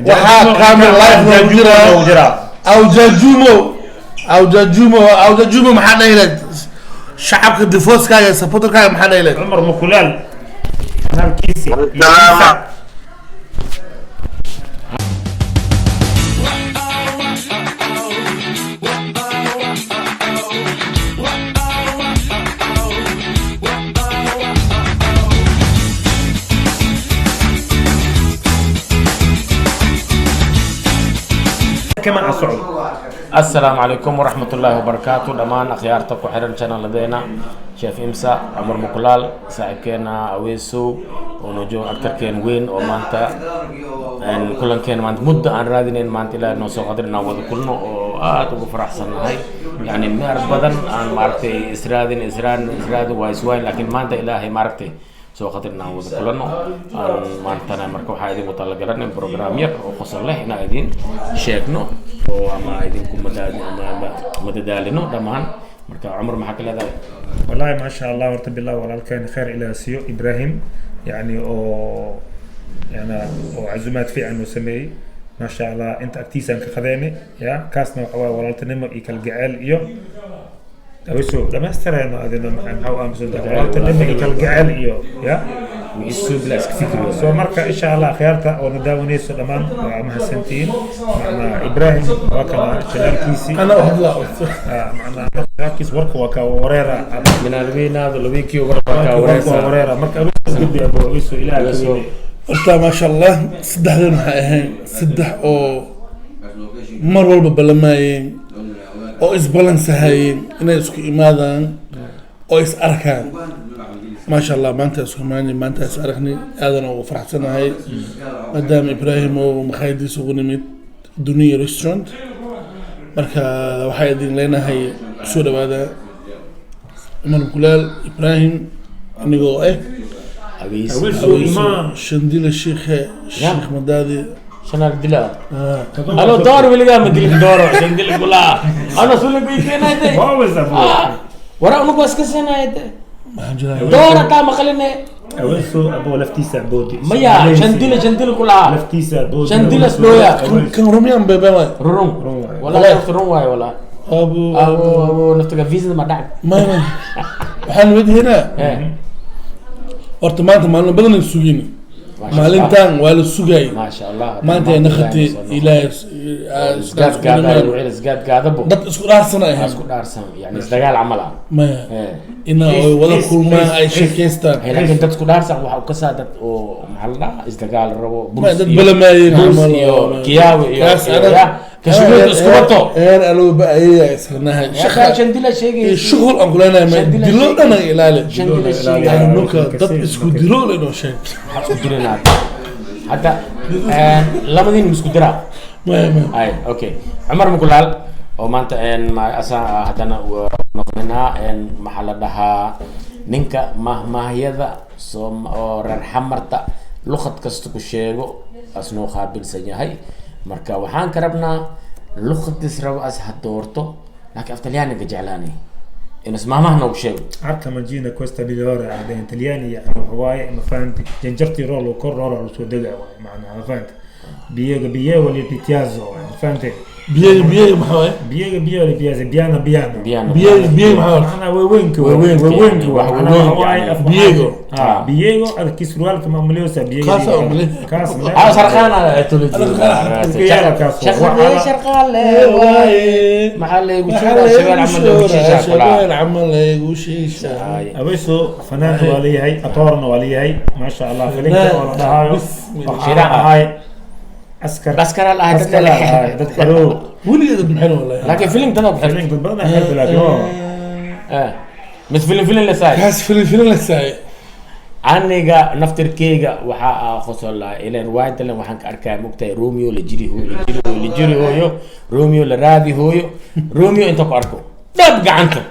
Waxaa kaamil live noogu jiraa. Noogu jiraa. Awjajumo, awjajumo, awjajumo, maxaa dhahi lahayd shacabka difoskaaga, supporterkaaga, maxaa dhahi lahayd? Cumar Mukulaal kanaalkiisi. Salaama. Kama aan socdo. Asalaamu calaykum waraxmat ullaahi wabarakaatu dhammaan akhyaarta ku xiran channeladeena, Chef Imsa, Cumar Mukulaal, saaxiibkeena Aweesow oo noo jooga, actarkeen weyn oo maanta kulankeena maanta muddo aan raadinayn, maanta ilaahay noo soo qadar inaan wada kulno oo aad ugu faraxsannahay. Yani meer badan aan maaragtay israadin israadin israadin waa iswayn, laakiin maanta ilaahay maaragtay soo qadar inaan wada kulanno aan maantana. Marka waxaa idinku talagalanay program yar oo qosol leh inaan idin sheegno oo ama idinku ama madadaalino dhammaan. Marka Cumar, maxaa ka leedahay? Wallahi ما شاء الله, horta billah walaalkeen khayr ilaa siiyo Ibrahim, yani oo yani oo cazumaad fiican uu sameeyey, ما شاء الله. Inta agtiisaan ka qadeynay ya kaasna waxa waaye walaaltinimo iyo kalgaceel iyo awiso dhamaystirayno adina. Maxaa u aaminsantahay walaaltinimo iyo kalgaceel iyo ya isuubla iska fikriyo. So marka insha Allah akhyaarta oo na daawanayso dhammaan waa mahadsantihiin. Macnaa Ibrahim waa kana channelkiisii. Ana hadla. Macnaa channelkiis warka waa ka wareera. Minaalweynaado lawiikii warka. Warka waa wareesa wareera. Marka awiso gudbi abo awiso ilaah ka weyne. Horta maasha Allah, saddexdan waxay ahayn saddex oo mar walba ballamaayeen oo isbalansahayeen inay isku imaadaan oo is arkaan. Maasha Allah, maanta isku imaanay, maanta is aragnay, aadan ugu faraxsanahay maadaama Ibrahim oo makhaayadiisa ugu nimid Duniya Restaurant. Marka waxaa idin leenahay kusoo dhawaada Cumar Mukulaal, Ibrahim, anigoo ah Awiis. Awiis. Imaan. Shandila Shiikhe Sheekh Madaadi. Shanaal dila alo door weligaa ma dilin dooro shandil kulaa ano suligu ikeenayde. Always abo. Wara unugu iska seenayde. Maxaa jira? Doora taa maqaline. Awiso abo laftiisa boodi. Maya, shandila shandil kulaa. Laftiisa boodi. Shandila isdhooya. Kan rumyaan beebema. Rurun. Run waaye. Wallahi nafta run waaye walaa. Abu. Abo abo naftaga visa ma dhac. Maya, waxaan weydiinaa. Eh. Horta maanta maalin badan aan sugin, maalintan waa la sugayay. Maasha Allah. Maanta ay naqatay ilaahay. Isgaad gaada, isgaad gaadabo. Dad isku dhaarsan ay ahayn. Isku dhaarsan, yani isdagaal camal ah. Maya, eh. inaa ay wada kulmaan, ay sheekaystaan. Hey, laakiin dad isku dhaarsan waxa uu ka saa dad oo maxaa la dhahaa isdagaal rabo. Maya, dad balamaayeen burs camal iyo oo- kiyaawe iyo Kaas iyo ana- ya kashuuud isku wato. Heer alooba ayayaa isranahay. Shaqa shandila sheegay. Shughul aan kuleenahay ma Shandila dilo sheegay. dhan aan ilaali. Shandila sheegay. Yani nunka dad isku dilo inoo sheeg. Maxaa isku diranaa hadda? Labadiin ma isku diraa? Maya, maya. Ay, okay, Cumar Mukulaal oo maanta asaa haddana waa noqonaa maxaa la dhahaa ninka mahmaahyada soom oo reer xamarta luqad kasta ku sheego asnoo qaabilsan yahay. Marka waxaan ka rabnaa luqadis rabo as ha doorto, laakiin af Talyaaniga jeclaanay inas mahmaha noogu sheego. Arca mangina questa migliore ah italiani, yani waxa waaye ma fahanti janjartii rool oo kor rool oo soo dega waaye macnaha ma fahanti biyaga biyaga wali pitiazo waaye ma fahanti. Biyaga biyaga maxaa waaye? Biyaga biyaga wali piazza biana biana. Biyaano. Biyaga biyaga maxaa waaye? Macnaha waaweynka. Waaweynka, waaweynka. yani, wax macnaha waaweyn, waaye yani. Biyago. Ah, biyago adkii surwaalka ma umaleyosa biyaga. Kaas aa umaleeya. Kaas. Ah, sharqaan Kaas waa. shaqadee sharqaale waaye, maxaa laygu Maxaa shuuraa shabeel laygu camal lagu shuuraa shiishaa kulaa. Shabeel camal laygu shiishaa. Abayso fanaanna waa leeyahay, atoorna waa leeyahay, maasha Allah. Filinka oo la dhahaayo waxaa Shiraaca. ahay askar. Askar al ahay, dad askar al ahay dad xero. Weligeed dad maxay wallahi. Laakiin filim dad ku xirtay. Filin dad badan ayaa xirta laakiin oo eh mis filim filim la saay. Kaas filin filin la saay. Aniga naftirkeyga waxaa aa qosol lahaa ileen waadalan waxaan ka arkaa mogtahay Romeo la jiri hooyo, la jiri hooyo, la jiri hooyo, Romeo la raadi hooyo, Romeo inta ku arko dhab gacanta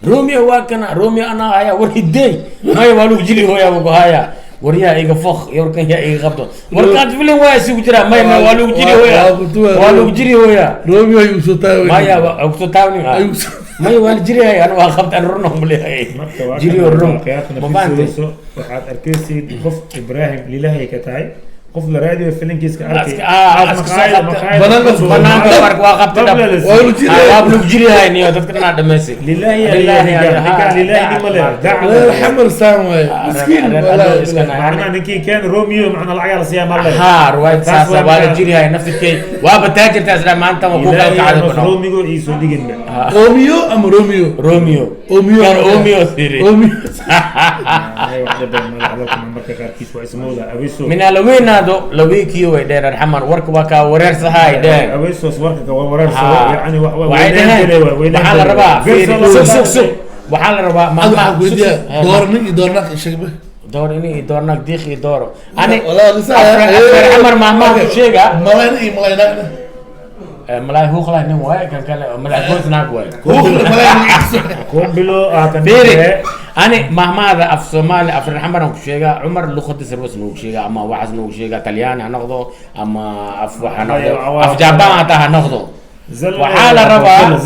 Romeo waa kana Romeo anaa haya war hideey maya waa lagu jiri hooyaa buu ku hayaa war yaa iga fok iyo warkan yaa iga qabto warkaad filin waa isugu jiraa maya maya waa lagu jiri hooyaa waa lagu jiri hooyaa. Romeo ayuu soo taagay. Maya waa ku taawni. Ayuu soo- maya waa la jiri haya, anu waa qabta anu run umaleeyahay. Marka waa jiri kan oo run qiyaasna ma fahamtay? fiirsanayso waxaad arkaysid qof Ibrahim lilahay ka tahay. Qof la raadiyo filinkiiska arkay. Banaanka warka waa qabtay dhab. Waa lagu jiri yahay niyo dadka dhanaa dhamaysay. Lilaahi ninkaan lilaahi nima leh. Xamar saan waaye miskiin. Macnaha ninkii keen Romeo macna lacag la siiyaa ma leh. Haa, ruwaayad saas waa la jiri yahay naftirkay waaba taajirta isla maanta waa ku kala kacday bano. Romeo ii soo dhigin. Romeo ama Romeo? Romeo. Romeo. Kan Romeo siri. Romeo. Marka qaarkiis waa ismooda awiso. Minaa la weynaado la weekiyo way dheer xamar warka waa kaa wareersahay dheer. Awisos warka ka wareersado yani wax waxay dhaheen waxaa la rabaa sug sug sug waxaa la rabaa maalmaha weydiya doornin iyo doornaaq sheegba. Door ini iyo doornaaq diiq iyo dooro ani afreer xamar maahmaah ku sheega. Malayna iyo malaynaaqna. Malay huuqlaa nin waaye kan kale malay goosnaag waaye. Kumbilo. Fiiri ani mahmaada af Soomaali af reer xamar aan ku sheegaa, Cumar luqadiisa bas noogu sheegaa ama waxaas noogu sheegaa, Talyaani ha noqdo ama af wax ha noqdo, af Jaabaan hataa ha noqdo. Waxaa la rabaa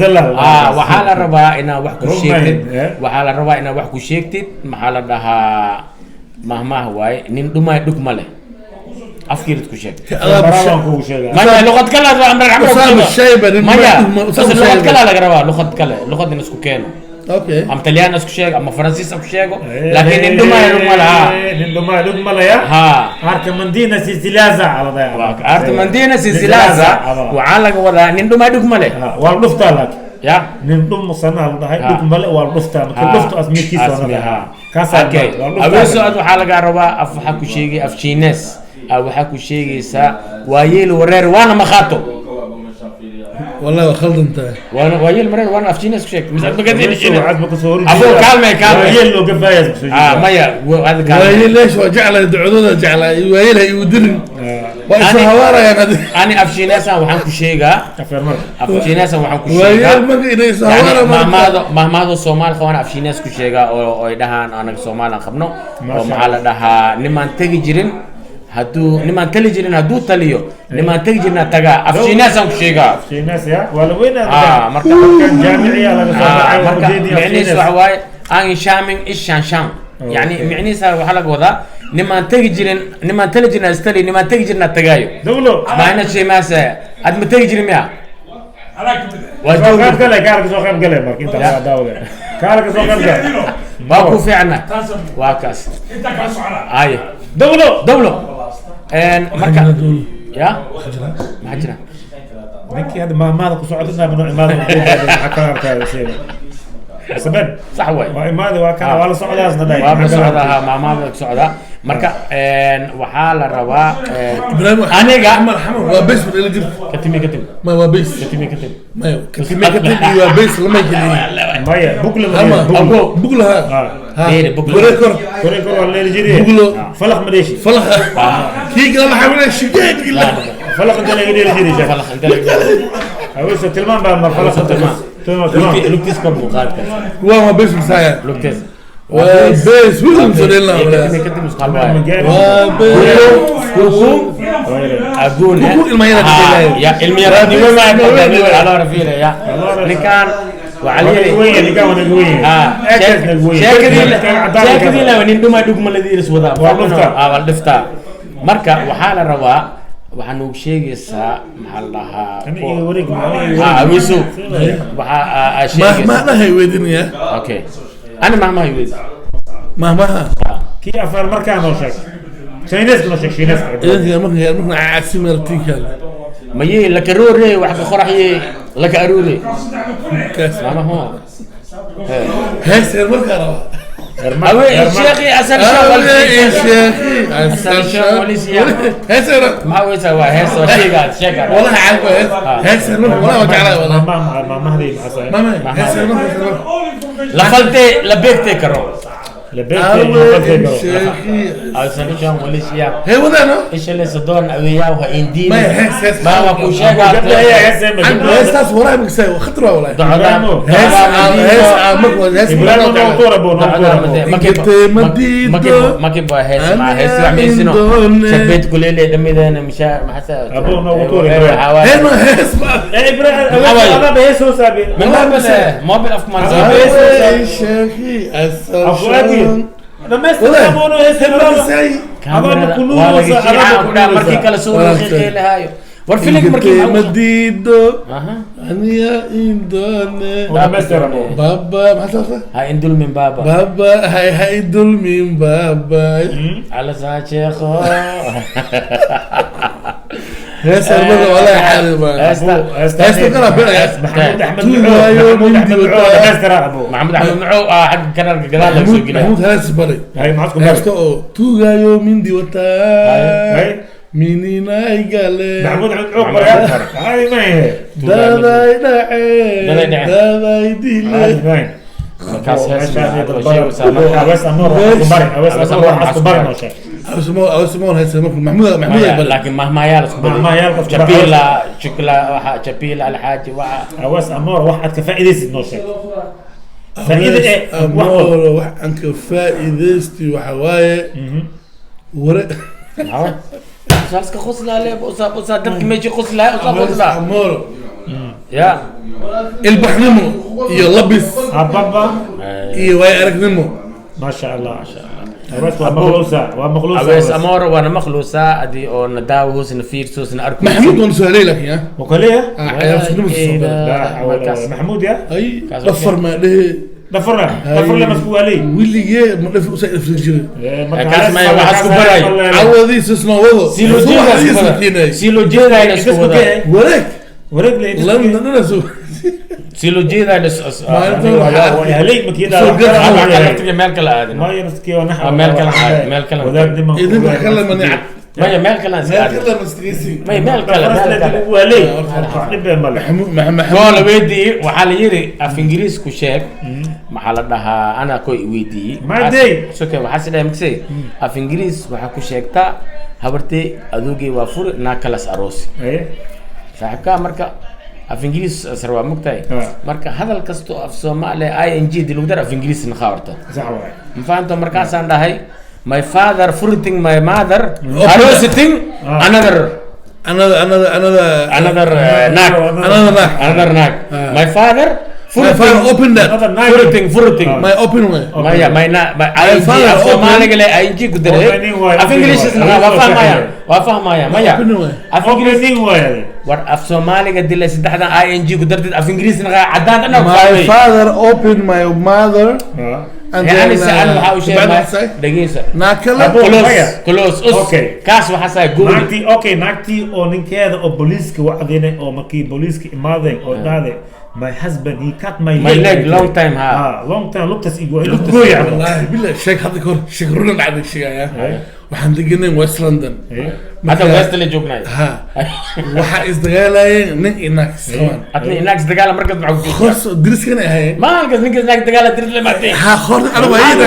waxaa la rabaa inaad wax ku sheegtid, waxaa la rabaa inaad wax ku sheegtid. Maxaa la dhahaa mahmaah waaye nin dhumay dhug ma leh afkiirid ku sheeg. Maya luqad kale amar maya luqad kale laga rabaa, luqad kale luqad in isku keeno. Okay. Ama Talyaani isku sheego ama Faransiis isku sheego, laakiin nin dhumay dhug ma laha. Nin dhumay dhug ma laya. Ha. Arka mandina sisilaza ala daya. Arka mandina sisilaza waxaa laga wadaa nin dhumay dhug ma leh. Waa dhuftaa laakiin. Ya. Nin dhum musana la dhahay dhug ma leh waa dhuftaa marka dhuftu asmikiisa waa la. Kaas okay. Aweeso ad waxaa laga rabaa af waxaa ku sheegay af Chinese waxaa ku sheegaysaa waa yeel wareer waana makhaato. والله خلد انت وانا ويل مرير وانا افشينيس كشك مش عاد بقدر شيء ابو كالمي كالمي ويل لو كفايه مايا هذا كالمي ويل ليش وجعل دعودنا جعل ويل يودرن وهوارا يا غادي انا افشينيس waxaan ku sheegaa afshinees waxaan ku sheegaa ويل ma inay hawara mahmaado Soomaal qabaan afshinees ku sheegaa oo ay dhahaan anaga Soomaal aan qabno oo maxaa la dhahaa niman tagi jirin hadduu nimaan tali jirin hadduu taliyo nimaan tagi jirina tagaa afshiinaasaan ku sheegaa. Afshiinaas ya waa la weynaa marka jaamiciya laga soo baxay marka micnihiis waxa waaye aan shaamin ishaan shaam yani micnihiisa waxaa laga wadaa nimaan tagi jirin nimaan tali jirin istali nimaan tagi jirina tagaayo dawlo maana shiimaas ad ma tagi jirin miya waa soo qayb galay kaarka soo qayb galay marka inta la daawada kaarka soo qayb galay waa ku fiicna waa kaas inta ka socda ay dawlo dawlo marka ya maxaa jira ninkii hadda maahmaada ku socota inaa bano imaada maxaa ka arkaayo sheega saben sax waay waa imaada waa kana waa la socdaasna dhahay waa la socdaa maahmaada ku socdaa marka waxaa la rabaa ibraahim aniga waa bes ila jirta katimi katimi ma waa bes katimi katimi ma katimi katimi waa bes lama gelin maya bukla ma bukla ha bukla kor kor kor waa la jiray buklo falaq madeeshi falaq kii kala maxaa wala shigeed ila falaq inta laga dheeli jiray falaq inta laga awiso tilmaam baa mar falaq tilmaam tilmaam lugtiis kor buu qaad kartaa waa bes misaaya lugtiis وبيس وين صرنا وبيس اقول كوكو الميرة يا الميرة ما على رفيله يا لكان وعلي قوية لكان قوية sheekadii la nin dhuma dhugma ladii is wadaa waa dhiftaa marka waxaa la rabaa waxaa noogu sheegaysaa maxaa la dhahaa awiso waxaa sheegaysaa mahmaha weydinaya okay أنا مهما يويد مهما كي أفر مركان نوشك شينيس نوشك شينيس إيه مركان مركان عاسم رتيكال ما يي لك روري واحد خرح يي لك أروري كاس ما هو هسه مركان أوي الشيخي أسأل شو الشيخي أسأل شو وليس هسه ما هو يسوى هسه شيء قاعد شيء قاعد والله عارفه هسه والله وجعله والله ما ما هذه ما هسه لفلتي لبيكتي كرو لبيكتي كرو أسأل شو وليس يا هي وذا إيش اللي صدون أوياه وإندين ما هسه ما هو كل شيء قاعد هسه وراي مكسي خطره والله هسه إبراهيم نوتورة بو ما كيف هسه ما هسه عم يسنو شبيت كل اللي دمي ذا أنا مش ما حسا أبو نوتورة إبراهيم هسه إبراهيم أنا بهسه سابي من ما بالأف ما الشيخي أبو أدي لما استلمونه هسه Adaaba ku Waa laga nuuraysaa, jiicaa, adaaba ku ku dhaha, markii nuuraysaa. kale soo Walaal qeylahaayo war filig markii Ingate madiido Aha. aniya indone Oo dhammaystiran oo. baba maxaa sababta Ha indulmin baaba. Baba hay hay dulmin baba. Cala saa sheekho. Hees arbada walaa xaali baa. Heesta. Heesta kala bixaya. Maxamuud Axmed Tuugaayo Nuuc, Maxamuud Axmed mindi Nuuc, wataa. dhammaystiran abo. Maxamed Axmed Nuuc ah, xagga kanaalka gadaal laga soo Maxamuud gelaya. Maxamuud hees baray. Hay, maxaad ku baray? Heesta oo tuugaayo mindi wataa Hay. mininay gale. Maxamuud Axmed Nuuc baray. Caadi ma ahe. Daday dhaceen. Daday dhaceen. Daday dile. Caadi ma ahe. Markaas hees Meeshaan iyo dad waxaa badan. sheegaysaa marka- Awees Amoor waxaad ku baray. Awees Awees Amoor Amoor waxaad ku baray noo sheeg. Awsimoon hees markuu Maxamuud Maxamuud ay Maya, baray. laakiin mahmaayaal isku baday. Mahmaayaal isku baday. Jabila shukla waxa jabila alxaaji waxa. Awees Amoor wax aad ka faa'iidaysid noo sheeg. Faa'iido ee wax Amoor wax aan ka faa'iidaystay waxa waaye ware. Maxaa usaa iska qoslaa le usaa usaa dadki meeshii qoslaa usaa qoslaa. Amoor Ya. ilbaxnimo iyo labis Ababa. iyo waay aragnimo. ما شاء الله ما شاء الله. Awees waa maqluusa, waa maqluusa. Awees Amoor waana maqluusaa adii oo na daawahoosna fiirsoosna arko. Maxamuud waan soo helay laakiin وكلية؟ ciyaartinimo soo galay. لا حول ولا قوة. محمود يا ay dhafar ma dhehe. دفرنا دفر لما مسكوا علي. Weligee ma dhaf usaa dhafri jiray. Kaas maya, waxaas ku baray. Cawadiisa isna wado. Si loo jeedaa isku wada. keenay. Si loo jeedaa isku wada. Wareeg. ورجلي London dhan soo. Si loo jeedaa is Maalinta waxaa هلي مكيدا. Soo gad- waxaa kala tagay meel kale aadin. ما يرسكي ونحن آه، meel kale aad- meel kale. wadaad niman Idinka kale ma nicab. Maya meel kale aan iska Meel aadin. kale ma iskaga Maya meel kale meel kale. waley dhib male. Maxamuud Maxamuud Koo la weydiiyey waxaa la yidhi af ingiriis ku sheeg maxaa la dhahaa anaa koo i weydiiyey. Maadey. Soke waxaa si dhahay magsay af ingiriis waxaa ku sheegtaa habartay adoogay waa furi naa kalas aroosi. Saaxiibkaa marka af ingiriis sar waa mogtahay. Ah. Marka hadal kasto af soomaaliya i n g di lagu dar af ingiriis naqaa horta. صح واي. Ma fahanto markaasaan dhahay my father furiting my mother aroositing Ah. another another another another another naag. Another naag. Another naag. Ah. My father My father furiting open that. Another nine. furiting furiting. Ah. My open way. Maya my na my ing father af open- soomaaliga le ing ku daray. Opening waay, Af ingiriis opening isna waay. waa fahmaya waa fahmaya maya. Opening waay. Af ingiriis opening waay. War af soomaaliga dila saddexdan ing ku dartid af ingiriisna cadaan dhan My fahmay. father opened my mother and yani then sa'al waxa uu sheegay bacd say dhageysa. naakala. Abu- Close Maya. close us. Okay. Kaas waxaa saay gooni. Naagtii okay, naagtii oo ninkeeda oo booliiska wacdinay oo markii booliiska imaadeen oo dhahday my husband he cut my My leg long time, ha. ah long time lugtas igu gooy camal. Wallahi billah sheeg hadda kahor sheeg runa dhacday sheegaya. Waxaan deganay West London. Hadda west la joognay. Ha, waxaa isdagaalayeen nin iyo naag isqabaan. Adna inaag dagaala markaas maxaa ku Khos deriskana ahaayeen. maalkaas ninkaas naag dagaala dirid la maatay. Ha khor anigu waa ii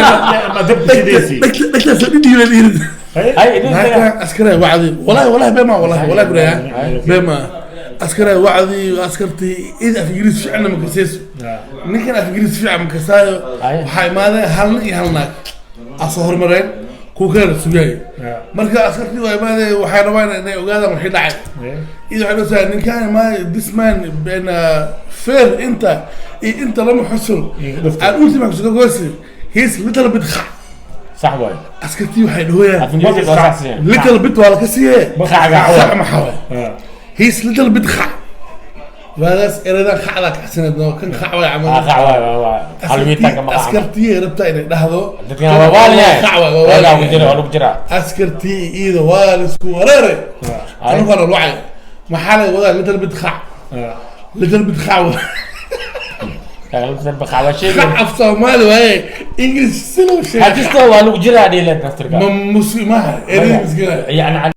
ama dabka sidiisii. dhegtaas la dhidhiibay la yidhi. Hay idin dagaal. Naagtan askari wacdi wallahi wallahi bema wallahi wallahi buraya bema askari wacdi askartii id af ingiriis fiicna ma kasayso ninkan af ingiriis fiican ma kasaayo. Ay. Waxaa imaadeen hal nin iyo hal naag asoo hormareen kuwa kalena sugaayo. Marka askartii waa imaadeen waxay rabaan inay ogaadaan wixii dhacay. Id waxay dhahaysaa ninkan imaay this man bena fair inta iyo inta lama xusul aan ultima xusul gosi he's little bit kha. Sax waay. Askartii waxay dhahooyaan Af ingiriis waa sax siiyeen. Little bit waa laka siiyee. Khaga. Khac maxaa waay he's little bit khac waadaas eradan khacdaa kacsaneed no kan khac waay camal. Ah qax waay waa waa hal wiita ka maqan. Askartii rabtaa inay dhahdo dadkan waa waaliyahay. Khac waay waa waa lagu waaliyahay. jira waa lagu jira. Askartii iida waa laisku wareeray anigu waa wacay maxaa laga wadaa little bit khac little bit khac waay. Khac waa sheegay. Khac af soomaali waaye ingiriis si loo sheegay. Hajisto waa lagu jiraa dhiileed naftirka. Ma muslimaha erey miskina. Yani.